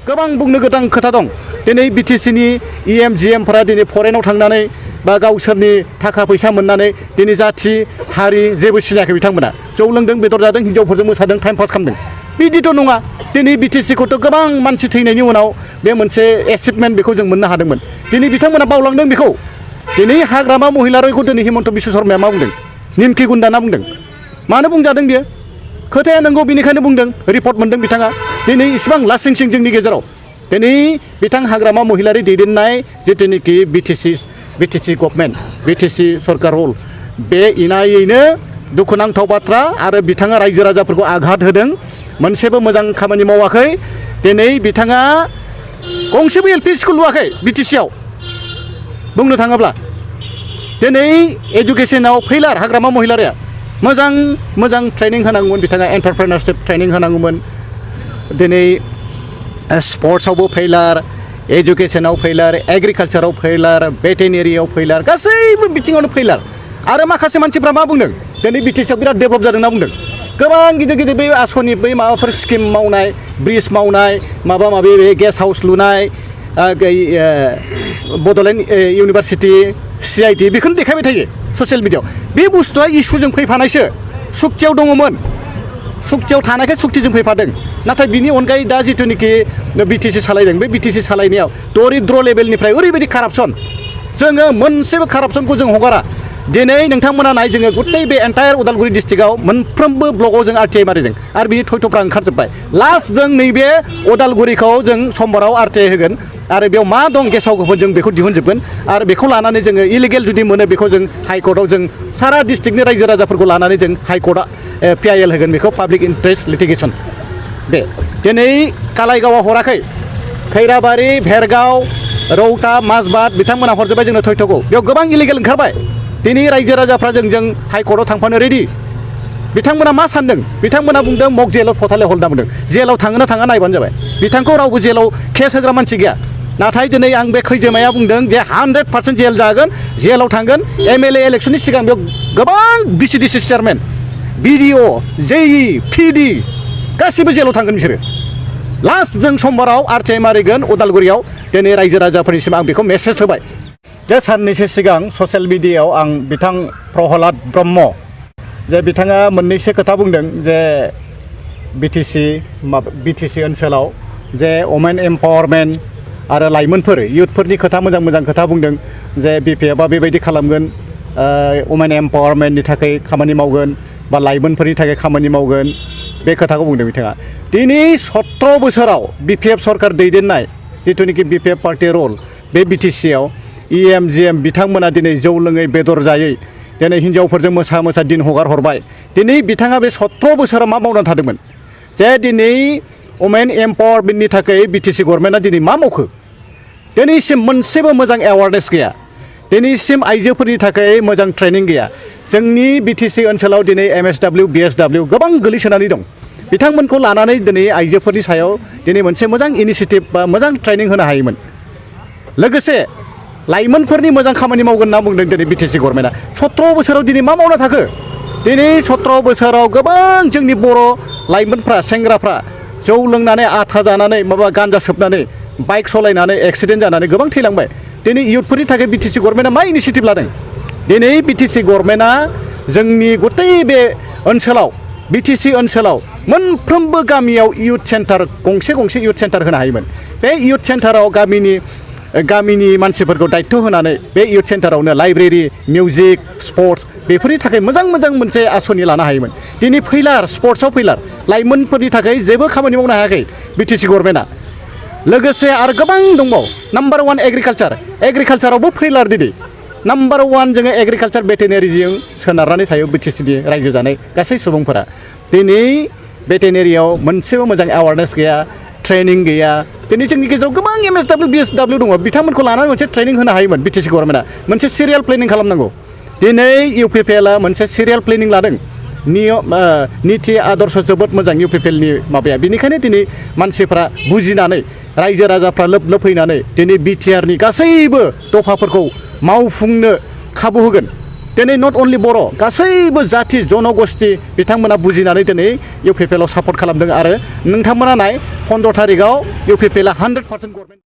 गोबां बुंनो गोनां खोथा दं दिनै बिटिसिनि EM-GM फोरा दिनै फरेनाव थांनानै बा गावसोरनि थाखा फैसा मोननानै दिनै जाथि हारि जेबो सिनायाखै बिथांमोना जौ लोंदों बेदर जादों हिनजावफोरजों मोसादों टाइम पास खालामदों बिदिथ' नङा दिनै बिटिसिखौथ' गोबां मानसि थैनायनि उनाव बे मोनसे एचिभमेन्ट बेखौ जों मोननो हादोंमोन दिनै बिथांमोना बावलांदों बेखौ दिनै हाग्रामा महिलारिखौ दिनै हिमन्त बिश्व शर्माया मा बुंदों निमखि गुन्दा होनना बुंदों मानो बुंजादों बियो खोथाया नंगौ बिनिखायनो बुंदों रिपर्ट मोनदों बिथाङा दिनै इसिबां लासिं सिं जोंनि गेजेराव दिनै बिथां हाग्रामा महिलारि दैदेननाय जिथुनिखि बिटिसि गभर्नमेन्ट बिटिसि सरकार रल बे इनायैनो दुखुनांथाव बाथ्रा आरो बिथाङा रायजो राजाफोरखौ आघात होदों मोनसेबो मोजां खामानि मावाखै दिनै बिथाङा गंसेबो LP स्कुल लुवाखै बिटिसिआव बुंनो थाङोब्ला दिनै एजुकेसनाव फेलार हाग्रामा महिलारिया मोजां ट्रेनिं होनांगौमोन बिथाङा एन्टारप्रेनारशिप ट्रेनिं होनांगौमोन दिनै स्पर्ट्सआवबो फेलार एजुकेसनाव फेलार एग्रिकालचाराव फेलार भेटेरिनारियाव फेलार गासैबो बिथिङावनो फेलार आरो माखासे मानसिफ्रा मा बुंदों दिनै बिटिसिआव बिराद डेभेलप जादों होनना बुंदों गोबां गिदिर बै आसनि बै माबाफोर स्किम मावनाय ब्रिज मावनाय माबा माबि गेस्ट हाउस लुनाय बड'लेण्ड इउनिभार्सिटि CIT बेखौनो देखायबाय थायो ससियेल मिडियाआव बे बुस्थुआ इसुजों फैफानायसो सुक्तियाव दङमोन सुक्तियाव थानायखाय सुक्तिजों फैफादों नाथाय बिनि अनगायै दा जिथुनिखि बिटिसि सालायदों बे बिटिसि सालायनायाव दरिद्र लेभेलनिफ्राय ओरैबायदि कारापसन जोङो मोनसेबो कारापसनखौ जों हगारा दिनै नोंथांमोना नाय जोङो गथै बे एन्टायार उदालगुरि डिस्ट्रिक्टआव मोनफ्रोमबो ब्लकआव जों RTI मारिदों आरो बिनि थयथ'फ्रा ओंखारजोब्बाय लास्ट जों नैबे उदालगुरिखौ जों समबाराव RTI होगोन आरो बेयाव मा दं गेसाव गोफोन जों बेखौ दिहुनजोबगोन आरो बेखौ लानानै जोङो इलिगेल जुदि मोनो बेखौ जों हाइकर्टआव जों सारा डिस्ट्रिक्टनि रायजो राजाफोरखौ लानानै जों हाइकर्टआ PIL होगोन बेखौ पाब्लिक इन्ट्रेस्ट लिटिगेसन बे दिनै कालाइगावआ हराखै खैराबारि भेरगाव रौता माजबाद बिथांमोना हरजोब्बाय जोंनो थयथ'खौ बेयाव गोबां इलिगेल ओंखारबाय दिनै रायजो राजाफ्रा जों हाइकर्टआव थांफानो रेडि बिथांमोना मा सानदों बिथांमोना बुंदों मक जेलाव फथाले हल होनना बुंदों जेलाव थाङोना थाङा नायबानो जाबाय बिथांखौ रावबो जेलाव केस होग्रा मानसि गैया नाथाय दिनै आं बे खैजोमाया बुंदों जे 100% जेल जागोन जेलाव थांगोन MLA इलेक्सननि सिगां बेयाव गोबां BCDC chairman BDO JE PD गासिबो जेलाव थांगोन बिसोरो लास्ट जों समबाराव RTI मारिगोन उदालगुरियाव दिनै रायजो राजाफोरनिसिम आं बेखौ मेसेज होबाय जे साननैसो सिगां ससियेल मिडियायाव आं बिथां प्रहलाद ब्रह्म जे बिथाङा मोननैसो खोथा बुंदों जे बिटिसि ओनसोलाव जे वमेन एम्पावारमेन्ट आरो लाइमोनफोर इयुथफोरनि खोथा मोजां खोथा बुंदों जे BPFआ बेबायदि खालामगोन वमेन एम्पावारमेन्टनि थाखाय खामानि मावगोन बा लाइमोनफोरनि थाखाय खामानि मावगोन बे खोथाखौ बुंदों बिथाङा दिनै 17 बोसोराव BPF सरकार दैदेननाय जिथुनिखि BPF पार्टि रल बे बिटिसिआव EM-GM बिथांमोना दिनै जौ लोङै बेदर जायै दिनै हिनजावफोरजों मोसा दिन हगार हरबाय दिनै बिथाङा बे 17 बोसोराव मा मावनानै थादोंमोन जे दिनै वमेन एम्पावारमेन्टनि थाखाय बिटिसि गभर्नमेन्टआ दिनै मा मावखो दिनैसिम मोनसेबो मोजां एवारनेस गैया दिनैसिम आइजोफोरनि थाखाय मोजां ट्रेनिं गैया जोंनि बिटिसि ओनसोलाव दिनै MSW BSW गोबां गोलैसोनानै दं बिथांमोनखौ लानानै दिनै आइजोफोरनि सायाव दिनै मोनसे मोजां इनिशिएटिभ बा मोजां ट्रेनिं होनो हायोमोन लोगोसे लाइमोनफोरनि मोजां खामानि मावगोन होनना बुंदों दिनै बिटिसि गभर्नमेन्टआ 17 बोसोराव दिनै मा मावना थाखो दिनै 17 बोसोराव गोबां जोंनि बर' लाइमोनफ्रा सेंग्राफ्रा जौ लोंनानै आथा जानानै माबा गान्जा सोबनानै बाइक सालायनानै एक्सिडेन्ट जानानै गोबां थैलांबाय दिनै इयुथफोरनि थाखाय बिटिसि गभर्नमेन्टआ मा इनिशिएटिभ लादों दिनै बिटिसि गभर्नमेन्टआ जोंनि गथै बे ओनसोलाव बिटिसि ओनसोलाव मोनफ्रोमबो गामियाव इयुथ सेन्टार गंसे इयुथ सेन्टार होनो हायोमोन बे इयुथ सेन्टाराव गामिनि मानसिफोरखौ दायित्व होनानै बे इयुथ सेन्टारावनो लाइब्रेरि मिउजिक स्पर्ट्स बेफोरनि थाखाय मोजां मोनसे आसनि लानो हायोमोन दिनै फैलार स्पर्ट्सआव फैलार लाइमोनफोरनि थाखाय जेबो खामानि मावनो हायाखै बिटिसि गभर्नमेन्टआ लोगोसे आरो गोबां दंबावो नाम्बार 1 एग्रिकालचारावबो फैलार दिनै नाम्बार 1 जोङो एग्रिकालचार भेटेरिनारिजों सोनारनानै थायो बिटिसिनि रायजो जानाय गासै सुबुंफोरा दिनै भेटेरिनारियाव मोनसेबो मोजां एवारनेस गैया ट्रेनिं गैया दिनै जोंनि गेजेराव गोबां MSW BSW दङ बिथांमोनखौ लानानै मोनसे ट्रेनिं होनो हायोमोन बिटिसि गभर्नमेन्टआ मोनसे सिरियाल प्लेनिं खालामनांगौ दिनै UPPLआ मोनसे सिरियाल प्लेनिं लादों निति आदर्श जोबोद मोजां UPPLनि माबाया बेनिखायनो दिनै मानसिफ्रा बुजिनानै रायजो राजाफ्रा लोब फैनानै दिनै BTRनि गासैबो दफाफोरखौ मावफुंनो खाबु होगोन दिनै नट अनलि बर' गासैबो जाथि जनगोष्ठी बिथांमोना बुजिनानै दिनै UPPL आव सापर्ट खालामदों आरो नोंथांमोना नाय 15 थारिखआव UPPL आ 100% गभर्नमेन्ट